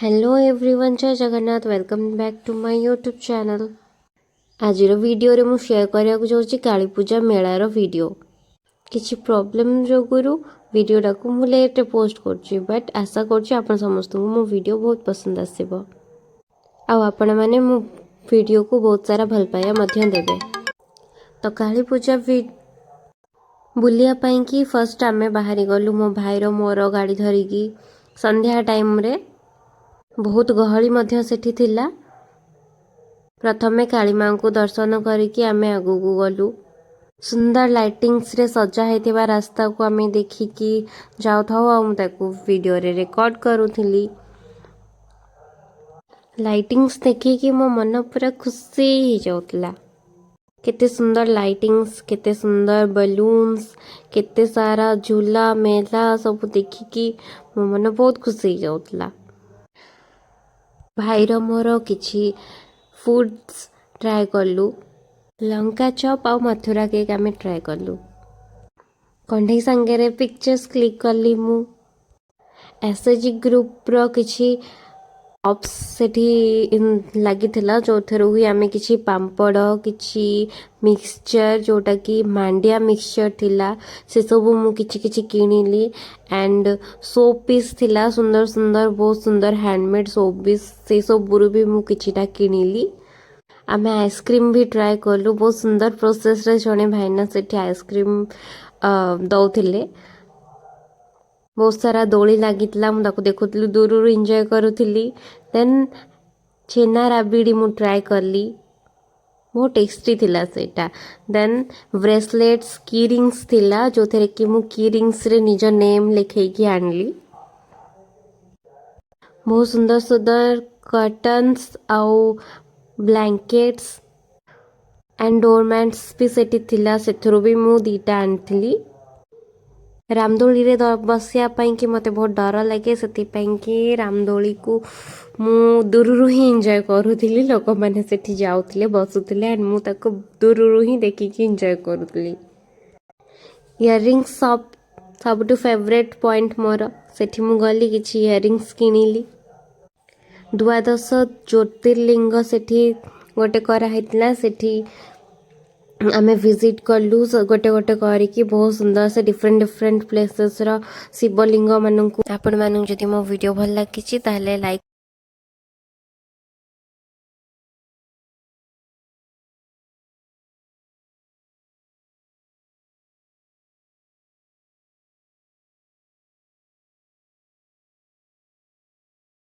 Hello everyone, ଜୟ Jagannath. Welcome back to my YouTube channel. ଆଜିର ଭିଡ଼ିଓରେ ମୁଁ ସେୟାର କରିବାକୁ ଯାଉଛି କାଳୀ ପୂଜା ମେଳାର ଭିଡ଼ିଓ। କିଛି ପ୍ରୋବ୍ଲେମ୍ ଯୋଗୁରୁ ଭିଡ଼ିଓଟାକୁ ମୁଁ ଲେଟ୍ରେ ପୋଷ୍ଟ କରୁଛି, ବଟ୍ ଆଶା କରୁଛି ଆପଣ ସମସ୍ତଙ୍କୁ ମୋ ଭିଡ଼ିଓ ବହୁତ ପସନ୍ଦ ଆସିବ ଆଉ ଆପଣମାନେ ମୋ ଭିଡ଼ିଓକୁ ବହୁତ ସାରା ଭଲ ପାଇବା ମଧ୍ୟ ଦେବେ। ତ କାଳୀ ପୂଜା ବୁଲିବା ପାଇଁକି ଫାର୍ଷ୍ଟ ଆମେ ବାହାରି ଗଲୁ ମୋ ଭାଇର ମୋର ଗାଡ଼ି ଧରିକି ସନ୍ଧ୍ୟା ଟାଇମ୍ରେ। ବହୁତ ଗହଳି ମଧ୍ୟ ସେଠି ଥିଲା। ପ୍ରଥମେ କାଳୀ ମାଙ୍କୁ ଦର୍ଶନ କରିକି ଆମେ ଆଗକୁ ଗଲୁ। ସୁନ୍ଦର ଲାଇଟିଂସରେ ସଜା ହେଇଥିବା ରାସ୍ତାକୁ ଆମେ ଦେଖିକି ଯାଉଥାଉ ଆଉ ମୁଁ ତାକୁ ଭିଡ଼ିଓରେ ରେକର୍ଡ଼ କରୁଥିଲି। ଲାଇଟିଂସ୍ ଦେଖିକି ମୋ ମନ ପୁରା ଖୁସି ହେଇଯାଉଥିଲା। କେତେ ସୁନ୍ଦର ଲାଇଟିଂସ୍, କେତେ ସୁନ୍ଦର ବଲୁନ୍ସ, କେତେ ସାରା ଝୁଲା, ମେଳା ସବୁ ଦେଖିକି ମୋ ମନ ବହୁତ ଖୁସି ହେଇଯାଉଥିଲା। ଭାଇର ମୋର କିଛି ଫୁଡ଼୍ସ ଟ୍ରାଏ କଲୁ। ଲଙ୍କା ଚପ୍ ଆଉ ମଥୁରା କେକ୍ ଆମେ ଟ୍ରାଏ କଲୁ। କଣ୍ଢେଇ ସାଙ୍ଗରେ ପିକ୍ଚର୍ସ କ୍ଲିକ୍ କଲି ମୁଁ। ଏସ୍ଏଚ୍ ଗ୍ରୁପ୍ର କିଛି ସପ୍ସ ସେଠି ଲାଗିଥିଲା, ଯେଉଁଥିରୁ କି ଆମେ କିଛି ପାମ୍ପଡ଼, କିଛି ମିକ୍ସଚର୍, ଯେଉଁଟାକି ମାଣ୍ଡିଆ ମିକ୍ସଚର୍ ଥିଲା, ସେସବୁ ମୁଁ କିଛି କିଛି କିଣିଲି। ଆଣ୍ଡ ସୋ ପିସ୍ ଥିଲା ସୁନ୍ଦର ସୁନ୍ଦର, ବହୁତ ସୁନ୍ଦର ହ୍ୟାଣ୍ଡମେଡ୍ ସୋ ପିସ୍, ସେସବୁରୁ ବି ମୁଁ କିଛିଟା କିଣିଲି। ଆମେ ଆଇସ୍କ୍ରିମ୍ ବି ଟ୍ରାଏ କଲୁ। ବହୁତ ସୁନ୍ଦର ପ୍ରୋସେସ୍ରେ ଜଣେ ଭାଇନା ସେଠି ଆଇସ୍କ୍ରିମ୍ ଦଉଥିଲେ। ବହୁତ ସାରା ଦୋଳି ଲାଗିଥିଲା, ମୁଁ ତାକୁ ଦେଖୁଥିଲି ଦୂରରୁ, ଏନ୍ଜୟ କରୁଥିଲି। ଦେନ୍ ଛେନା ରାବିଡ଼ି ମୁଁ ଟ୍ରାଏ କଲି, ବହୁତ ଟେଷ୍ଟି ଥିଲା ସେଇଟା। ଦେନ୍ ବ୍ରେସଲେଟ୍ସ, କି ରିଙ୍ଗସ୍ ଥିଲା, ଯେଉଁଥିରେ କି ମୁଁ କି ରିଙ୍ଗସରେ ନିଜ ନେମ୍ ଲେଖେଇକି ଆଣିଲି। ବହୁତ ସୁନ୍ଦର ସୁନ୍ଦର କର୍ଟନ୍ସ ଆଉ ବ୍ଲାଙ୍କେଟ୍ସ ଆଣ୍ଡ ଡୋରମ୍ୟାଟ୍ସ ବି ସେଠି ଥିଲା, ସେଥିରୁ ବି ମୁଁ ଦୁଇଟା ଆଣିଥିଲି। ରାମଦୋଳିରେ ବସିବା ପାଇଁକି ମୋତେ ବହୁତ ଡର ଲାଗେ, ସେଥିପାଇଁକି ରାମଦୋଳିକୁ ମୁଁ ଦୂରରୁ ହିଁ ଏନ୍ଜୟ କରୁଥିଲି। ଲୋକମାନେ ସେଠି ଯାଉଥିଲେ, ବସୁଥିଲେ, ଆଣ୍ଡ ମୁଁ ତାକୁ ଦୂରରୁ ହିଁ ଦେଖିକି ଏନ୍ଜୟ କରୁଥିଲି। ଇୟରିଙ୍ଗସ୍ ସପ୍ ସବୁଠୁ ଫେଭରେଟ୍ ପଏଣ୍ଟ ମୋର। ସେଠି ମୁଁ ଗଲି, କିଛି ଇୟରିଙ୍ଗସ୍ କିଣିଲି। ଦ୍ୱାଦଶ ଜ୍ୟୋତିର୍ଲିଙ୍ଗ ସେଠି ଗୋଟେ କରାହେଇଥିଲା, ସେଠି ଆମେ ଭିଜିଟ୍ କଲୁ ଗୋଟେ ଗୋଟେ କରିକି। ବହୁତ ସୁନ୍ଦର ସେ ଡିଫରେଣ୍ଟ ଡିଫରେଣ୍ଟ ପ୍ଲେସେସ୍ର ଶିବଲିଙ୍ଗ ମାନଙ୍କୁ। ଆପଣମାନଙ୍କୁ ଯଦି ମୋ ଭିଡ଼ିଓ ଭଲ ଲାଗିଛି, ତାହେଲେ ଲାଇକ୍